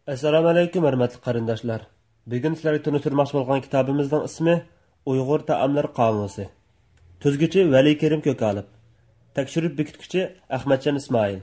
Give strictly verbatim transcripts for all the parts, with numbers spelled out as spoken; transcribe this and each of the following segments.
ئەسسالامۇئەلەيكۇم، ھۆرمەتلىك قېرىنداشلار. بۈگۈن سىلەرگە تونۇشتۇرماقچى بولغان كىتابىمىزنىڭ ئىسمى ئۇيغۇر تائاملىرى قامۇسى. تۈزگۈچى ۋەلىكېرىم كۆكئالىپ. تەكشۈرۈپ بېكىتكۈچى ئەخمەتجان ئىسمائىل.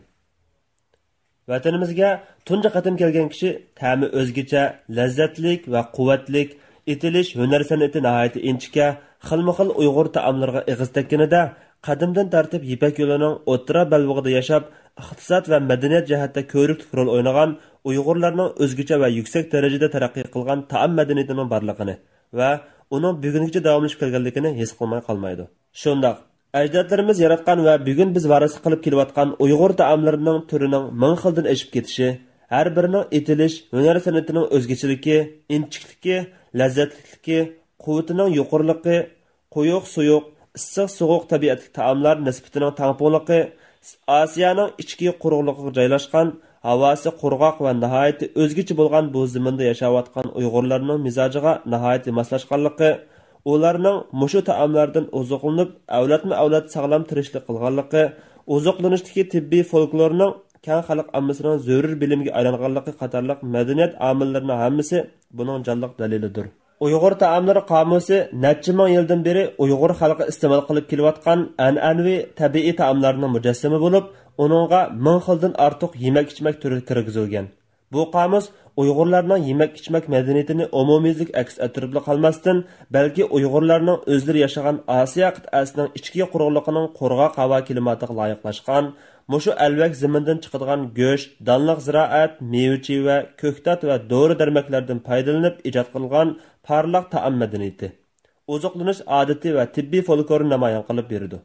ۋەتىنىمىزگە تۇنجى قېتىم كەلگەن كىشى تەمى ئۆزگىچە، لەززەتلىك ۋە قۇۋۋەتلىك، ئېتىلىش، ھۈنەر سەنئىتى ناھايىتى ئىنچىكە، خىلمۇ خىل ئۇيغۇر تائاملىرىغا ئېغىز تەگكىنىدە، قەدىمدىن تارتىپ يىپەك يولىنىڭ ئوتتۇرا بەلبېغىدا ياشاپ، ئىقتىساد ۋە مەدەنىيەت جەھەتتە كۆۋرۈكلۈك رول ئوينىغان ئۇيغۇرلارنىڭ ئۆزگىچە ۋە يۈكسەك دەرىجىدە تەرەققىي قىلغان تائام مەدەنىيىتىنىڭ بارلىقىنى ۋە ئۇنىڭ بۈگۈنگىچە داۋاملىشىپ كەلگەنلىكىنى ھېس قىلماي قالمايدۇ. شۇنداق، ئەجدادلىرىمىز ياراتقان ۋە بۈگۈن بىز ۋارىسلىق قىلىپ كېلىۋاتقان ئۇيغۇر تائاملىرىنىڭ تۈرىنىڭ مىڭ خىلدىن ئېشىپ كېتىشى، ھەر بىرىنىڭ ئېتىلىش، ھۈنەر سەنئىتىنىڭ ئۆزگىچىلىكى، ئىنچىكىلىكى، لەززەتلىكلىكى، قۇۋۋىتىنىڭ يۇقىرىلىقى، قويۇق سۇيۇق، ئىسسىق سوغۇق تەبىئەتلىك تائاملار نىسبىتىنىڭ تەڭپۇڭلۇقى، ئاسىيانىڭ ئىچكى قۇرۇقلۇقىغا جايلاشقان، ھاۋاسى قۇرغاق ۋە ناھايىتى ئۆزگىچە بولغان بۇ زېمىندا ياشاۋاتقان ئۇيغۇرلارنىڭ مىزاجىغا ناھايىتى ماسلاشقانلىقى، ئۇلارنىڭ مۇشۇ تائاملاردىن ئوزۇقلىنىپ، ئەۋلادمۇ ئەۋلاد ساغلام تىرىكچىلىك قىلغانلىقى، ئوزۇقلىنىشتىكى تېببىي فولكلورنىڭ كەڭ خەلق ئاممىسىنىڭ زۆرۈر بىلىمگە ئايلانغانلىقى قاتارلىق مەدەنىيەت ئامىللىرىنىڭ ھەممىسى بۇنىڭ جانلىق دەلىلىدۇر. ئۇيغۇر تائاملىرى قامۇسى نەچچە مىڭ يىلدىن بېرى ئۇيغۇر خەلقى ئىستېمال قىلىپ كېلىۋاتقان ئەنئەنىۋى تەبىئىي تائاملارنىڭ مۇجەسسىمى بولۇپ، ئۇنىڭغا مىڭ خىلدىن ئارتۇق يېمەك-ئىچمەك تۈرى كىرگۈزۈلگەن. بۇ قامۇس ئۇيغۇرلارنىڭ يېمەك-ئىچمەك مەدەنىيىتىنى ئومۇميۈزلۈك ئەكس ئەتتۈرۈپلا قالماستىن، بەلكى ئۇيغۇرلارنىڭ ئۆزلىرى ياشىغان ئاسىيا قىتئەسىنىڭ ئىچكى قۇرۇقلۇقىنىڭ قۇرغاق ھاۋا كىلىماتىغا لايىقلاشقان، مۇشۇ ئەلۋەك زېمىندىن چىقىدىغان گۆش، دانلىق زىرائەت، مېۋە-چىۋە، كۆكتات ۋە دورا-دەرمەكلەردىن پايدىلىنىپ ئىجاد قىلغان پارلاق تائام مەدەنىيىتى. ئوزۇقلىنىش ئادىتى ۋە تېببىي فولكلورنى نامايان قىلىپ بېرىدۇ.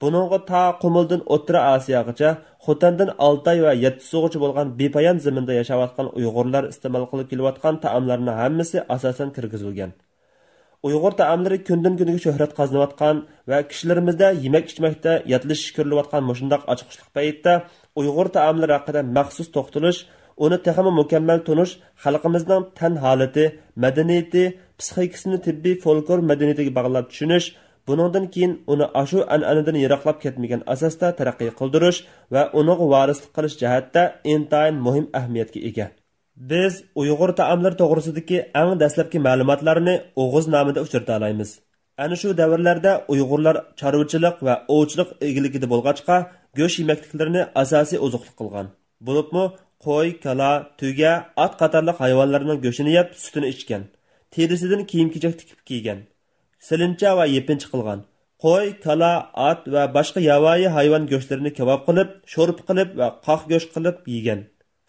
بۇنىڭغا تا قۇمۇلدىن ئوتتۇرا ئاسىياغىچە، خوتەندىن ئالتاي ۋە يەتتىسۇغىچە بولغان بىپايان زېمىندا ياشاۋاتقان ئۇيغۇرلار ئىستېمال قىلىپ كېلىۋاتقان تائاملارنىڭ ھەممىسى ئاساسەن كىرگۈزۈلگەن. ئۇيغۇر تائاملىرى كۈندىن-كۈنگە شۆھرەت قازىنىۋاتقان ۋە كىشىلىرىمىزدە يېمەك-ئىچمەكتە ياتلىشىش كۆرۈلۈۋاتقان مۇشۇنداق ئاچقۇچلۇق پەيتتە ئۇيغۇر تائاملىرى ھەققىدە مەخسۇس توختىلىش، ئۇنى تېخىمۇ مۇكەممەل تونۇش خەلقىمىزنىڭ تەن ھالىتى، مەدەنىيىتى، پسىخىكىسىنى تېببىي فولكلور مەدەنىيىتىگە باغلاپ چۈشىنىش، بۇنىڭدىن كېيىن ئۇنى ئاشۇ ئەنئەنىدىن يىراقلاپ كەتمىگەن ئاساستا تەرەققىي قىلدۇرۇش ۋە ئۇنىڭغا ۋارىسلىق قىلىش جەھەتتە ئىنتايىن مۇھىم ئەھمىيەتكە ئىگە. بىز ئۇيغۇر تائاملىرى توغرىسىدىكى ئەڭ دەسلەپكى مەلۇماتلارنى ئوغۇزنامىدا ئۇچرىتالايمىز. ئەنە شۇ دەۋرلەردە ئۇيغۇرلار چارۋىچىلىق ۋە ئوۋچىلىق ئىگىلىكىدە بولغاچقا، گۆش يېمەكلىكلىرىنى ئاساسىي ئوزۇقلۇق قىلغان. بولۇپمۇ قوي، كالا، تۆگە، ئات قاتارلىق ھايۋانلارنىڭ گۆشىنى يەپ، سۈتىنى ئىچكەن. تېرىسىدىن كىيىم-كېچەك تىكىپ كىيگەن. سېلىنچا ۋە يېپىنچا قىلغان. قوي، كالا، ئات ۋە باشقا ياۋايى ھايۋان گۆشلىرىنى كاۋاپ قىلىپ، شورپا قىلىپ ۋە قاق گۆش قىلىپ يېگەن.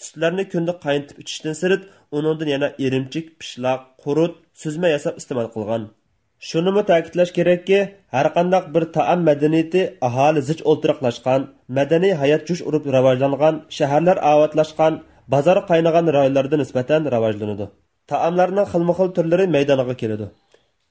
سۈتلەرنى كۈندە قاينىتىپ ئىچىشتىن سىرت، ئۇنىڭدىن يەنە ئىرىمچىك، پىشلاق، قۇرۇت، سۈزمە ياساپ ئىستېمال قىلغان. شۇنىمۇ تەكىتلەش كېرەككى، ھەرقانداق بىر تائام مەدەنىيىتى ئاھالە زىچ ئولتۇراقلاشقان، مەدەنىي ھايات جۇش ئۇرۇپ راۋاجلانغان، شەھەرلەر ئاۋاتلاشقان، بازار قاينىغان رايونلاردا نىسبەتەن راۋاجلىنىدۇ. تائاملارنىڭ خىلمۇخىل تۈرلىرى مەيدانغا كېلىدۇ.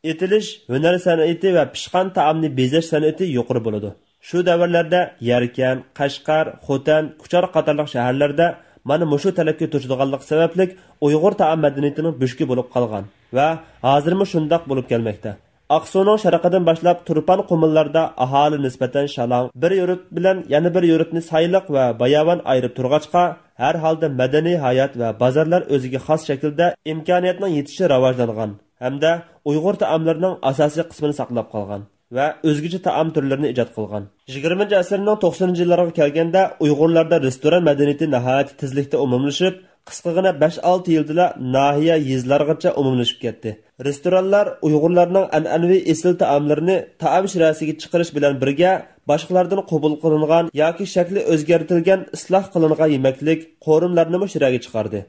ئېتىلىش، ھۈنەر سەنئىتى ۋە پىشقان تائامنى بېزەش سەنئىتى يۇقىرى بولىدۇ. شۇ دەۋرلەردە يەركەن، قەشقەر، خوتەن، كۇچار قاتارلىق شەھەرلەردە مانا مۇشۇ تەلەپكە توشىدىغانلىقى سەۋەبلىك ئۇيغۇر تائام مەدەنىيىتىنىڭ بۆشۈكى بولۇپ قالغان ۋە ھازىرمۇ شۇنداق بولۇپ كەلمەكتە. ئاقسۇنىڭ شەرقىدىن باشلاپ تۇرپان قۇمۇللاردا ئاھالە نىسبەتەن شالاڭ، بىر يۇرت بىلەن يەنە بىر يۇرتنى سايلىق ۋە باياۋان ئايرىپ تۇرغاچقا، ھەر ھالدا مەدەنىي ھايات ۋە بازارلار ئۆزىگە خاس شەكىلدە ئىمكانىيەتنىڭ يېتىشى راۋاجلانغان ھەمدە ئۇيغۇر تائاملىرىنىڭ ئاساسىي قىسمىنى ساقلاپ قالغان ۋە ئۆزگىچە تائام تۈرلىرىنى ئىجاد قىلغان. يىگىرمىنچى ئەسىرنىڭ توقسىنىنچى يىللىرىغا كەلگەندە ئۇيغۇرلاردا رېستوران مەدەنىيىتى ناھايىتى تېزلىكتە ئومۇملىشىپ، قىسقىغىنە بەش-ئالتە يىلدىلا ناھىيە، يېزىلارغىچە ئومۇملىشىپ كەتتى. رېستورانلار ئۇيغۇرلارنىڭ ئەنئەنىۋى ئېسىل تائاملىرىنى تائام شىرەسىگە چىقىرىش بىلەن بىرگە، باشقىلاردىن قوبۇل قىلىنغان ياكى شەكلى ئۆزگەرتىلگەن ئىسلاھ قىلىنغان يېمەكلىك، قورۇمىلارنىمۇ شىرەگە چىقاردى.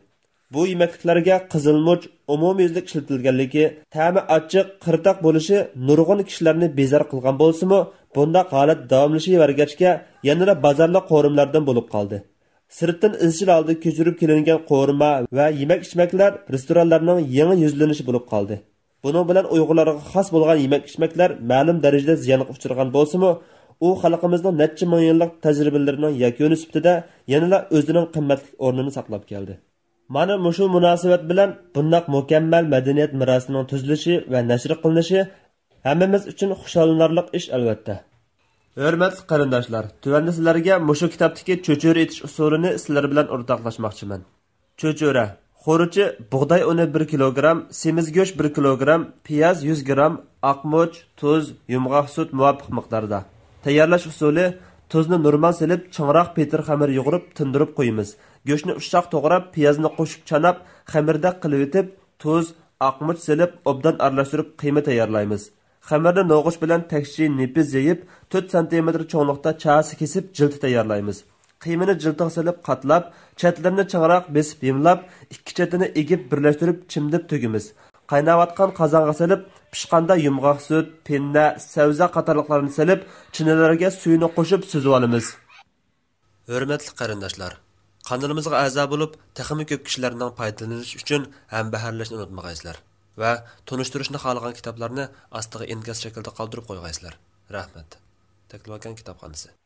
بۇ يېمەكلىكلەرگە قىزىلمۇچ ئومۇميۈزلۈك ئىشلىتىلگەنلىكى، تەمى ئاچچىق، قىرتاق بولۇشى نۇرغۇن كىشىلەرنى بىزار قىلغان بولسىمۇ، بۇنداق ھالەت داۋاملىشىۋەرگەچكە، يەنىلا بازارلىق قورۇمىلاردىن بولۇپ قالدى. سىرتتىن ئىزچىل ھالدا كۆچۈرۈپ كېلىنگەن قورۇما ۋە يېمەك-ئىچمەكلەر رېستورانلارنىڭ يېڭى يۈزلىنىشى بولۇپ قالدى. بۇنىڭ بىلەن ئۇيغۇرلارغا خاس بولغان يېمەك-ئىچمەكلەر مەلۇم دەرىجىدە زىيانغا ئۇچرىغان بولسىمۇ، ئۇ خەلقىمىزنىڭ نەچچە مىڭ يىللىق تەجرىبىلىرىنىڭ يەكۈنى سۈپىتىدە يەنىلا ئۆزىنىڭ قىممەتلىك ئورنىنى ساقلاپ كەلدى. مانا مۇشۇ مۇناسىۋەت بىلەن بۇنداق مۇكەممەل مەدەنىيەت مىراسىنىڭ تۈزۈلۈشى ۋە نەشر قىلىنىشى ھەممىمىز ئۈچۈن خۇشاللىنارلىق ئىش، ئەلۋەتتە. ھۆرمەتلىك قېرىنداشلار، تۆۋەندە سىلەرگە مۇشۇ كىتابتىكى چۆچۈرە ئېتىش ئۇسۇلىنى سىلەر بىلەن ئورتاقلاشماقچىمەن. چۆچۈرە، قورۇچى، بۇغداي ئۇنى بىر كىلوگرام، سېمىز گۆش بىر كىلوگرام، پىياز يۈز گرام، ئاقمۇچ، تۇز، يۇمغاق سۈت مۇۋاپىق مىقداردا. تەييارلاش ئۇسۇلى: تۇزنى نورمال سېلىپ، چىڭراق پېتىر خېمىر يۇغۇرۇپ تىندۇرۇپ قويىمىز. گۆشنى ئۇششاق توغراپ، پىيازنى قوشۇپ چاناپ، خېمىردەك قىلىۋېتىپ، تۇز، ئاقمۇچ سېلىپ، ئوبدان ئارىلاشتۇرۇپ قىيما تەييارلايمىز. خېمىرنى نوغۇچ بىلەن تەكشى نېپىز يېيىپ، تۆت سانتىمېتىر چوڭلۇقتا چاسا كېسىپ جىلتا تەييارلايمىز. قىيمىنى جىلتىغا سېلىپ قاتلاپ، چەتلىرىنى چىڭراق بېسىپ ھىملاپ، ئىككى چېتىنى ئېگىپ بىرلەشتۈرۈپ چىمدىپ تۈگىمىز. قايناۋاتقان قازانغا سېلىپ، پىشقاندا يۇمغاق سۈت، پىننە، سەۋزە قاتارلىقلارنى سېلىپ، چىنىلەرگە سۈيىنى قوشۇپ سۈزۈۋالىمىز. ھۆرمەتلىك قېرىنداشلار، قانىلىمىزغا ئەزا بولۇپ، تېخىمۇ كۆپ كىشىلەرنىڭ پايدىلىنىشى ئۈچۈن ھەمبەھىرلەشنى ئۇنتۇمىغايسىلەر ۋە تونۇشتۇرۇشنى خالىغان كىتابلارنى ئاستىغا ئىنكاس شەكلىدە قالدۇرۇپ قويغايسىلەر. رەھمەت. تەكلىماكان كىتابخانىسى.